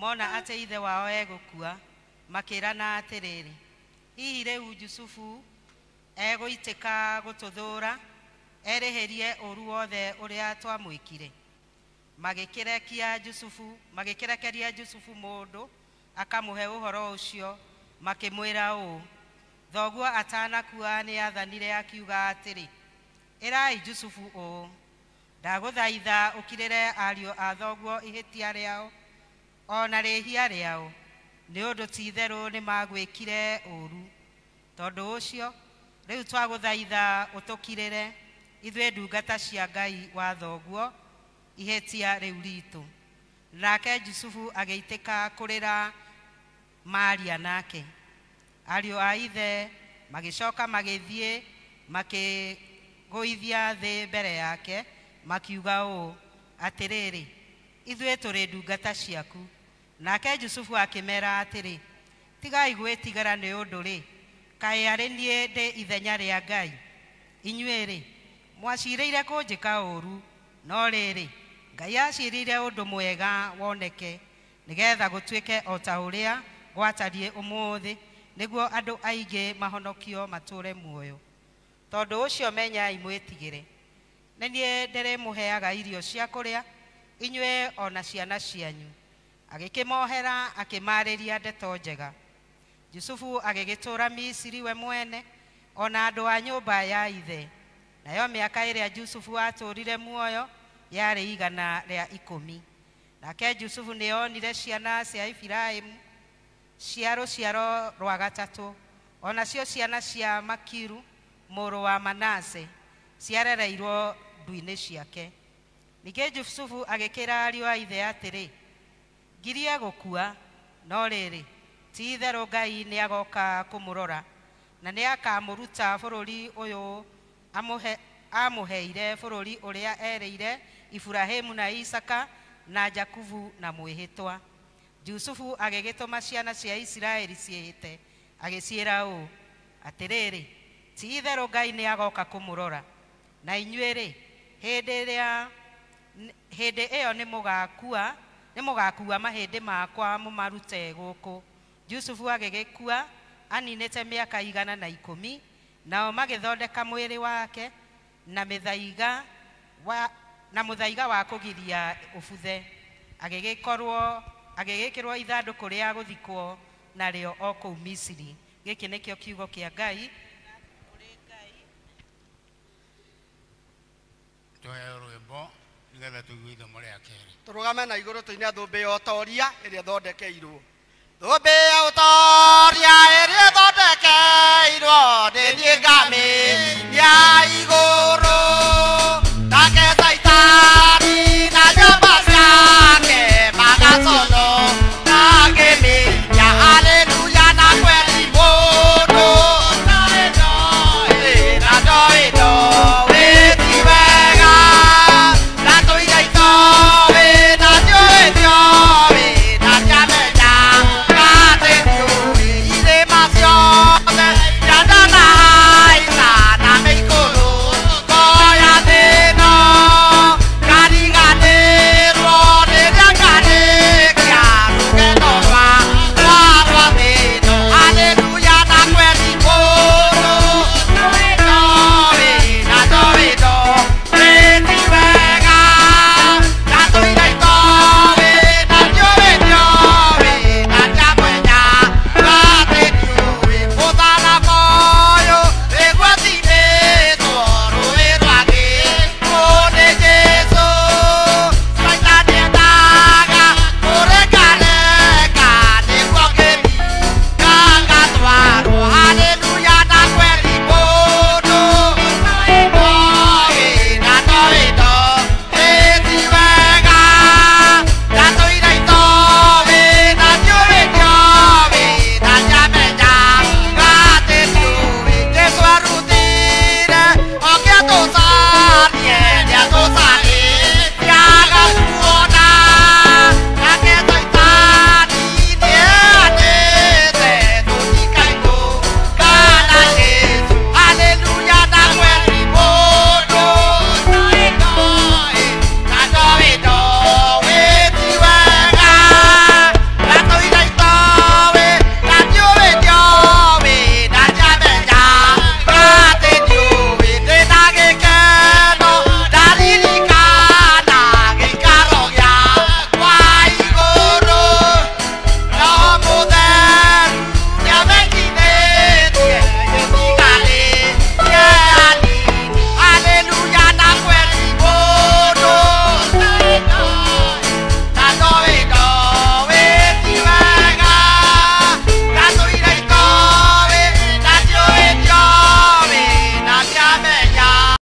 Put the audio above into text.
Mona atĩ ithe wao egũkua, makĩrana atĩrĩrĩ, hihi rĩu Jusufu egũitĩka gũtũthũra, erĩhĩrie ũũru wothe ũrĩa twamwĩkire. Magĩkĩrekeria Jusufu mũndũ akamũhe ũhoro ũcio, makĩmwĩra ũũ, thoguo atanakua nĩathanire akiuga atĩrĩ, ĩrai Jusufu ũũ, ndagũthaitha ũkirĩre ariũ a thoguo ihĩtia rĩao o na rĩhia rĩao, nĩ ũndũ ti-itherũ nĩmagwĩkire ũũru. Tondũ ũcio rĩu twagũthaitha ũtũkirĩre ithuĩ ndungata cia Ngai wa thoguo ihĩtia rĩu ritũ. Nake Jusufu agĩitĩka kũrĩra maaria nake. Ariũ a ithe magĩcoka magĩthiĩ makĩgũithia thĩ mbere yake, makiuga ũũ, atĩrĩrĩ, ithuĩ tũrĩ ndungata ciaku. Nake Jusufu akĩmera atĩrĩ, tigai gwĩtigĩra nĩ ũndũ rĩ, kaĩ arĩ niĩ ndĩ ithenya rĩa Ngai? Inyuĩ-rĩ, mwacirĩire kũnjĩka ũũru, no rĩrĩ, Ngai acirĩire ũndũ mwega woneke, nĩgetha gũtuĩke o ta ũrĩa gwatariĩ ũmũthĩ, nĩguo andũ aingĩ mahonokio matũũre muoyo. Tondũ ũcio menyai mwĩtigĩre. Nĩ niĩ ndĩrĩmũheaga irio cia kũrĩa, inyuĩ o na ciana cianyu. Agĩkĩmohera akĩmaarĩria ndeto njega. Jusufu agĩgĩtũũra Misiri we mwene, o na andũ a nyũmba ya ithe. Nayo mĩaka ĩrĩa Jusufu aatũũrire muoyo yarĩ 110. Nake Jusufu nĩonire ciana cia Efiraimu cia rũciaro rwa gatatũ, o nacio ciana cia Makiru mũrũ wa Manase ciarereirwo ndu-inĩ ciake. Ningĩ Jusufu agĩkĩra ariũ a ithe atĩrĩ, ngirie gũkua, no rĩrĩ, ti-itherũ Ngai nĩagoka kũmũrora, na nĩakamũruta bũrũri ũyũ amũheire, bũrũri ũrĩa erĩire Iburahĩmu na Isaka na Jakubu na mwĩhĩtwa. Jusufu agĩgĩtũma ciana cia Isiraeli ciĩhĩte, agĩciĩra ũũ, atĩrĩrĩ, ti-itherũ Ngai nĩagoka kũmũrora, na inyuĩ-rĩ, hĩndĩ ĩyo nĩmũgakua mahĩndĩ makwa mũmarute gũkũ. Jusufu agĩgĩkua aninĩte mĩaka 110, nao magĩthondeka mwĩrĩ wake na mũthaiga wa kũgiria ũbuthe. Agĩgĩkĩrwo ithandũkũ rĩa gũthikwo narĩo o kũu Misiri. Gĩkĩ nĩkĩo kiugo kĩa Ngai. Tũheo rwĩmbo nĩgetha tũigue ithomo rĩa kerĩ. Tũrũgame na igũrũ tũine thũmbĩ ya ũtoria ĩrĩa ĩthondekeirwo. Thũmbĩ ya ũtoria ĩrĩa ĩthondekeirwo nĩ niĩ ngamĩria igũrũ. Nake Caitani na njamba ciake magaconoka.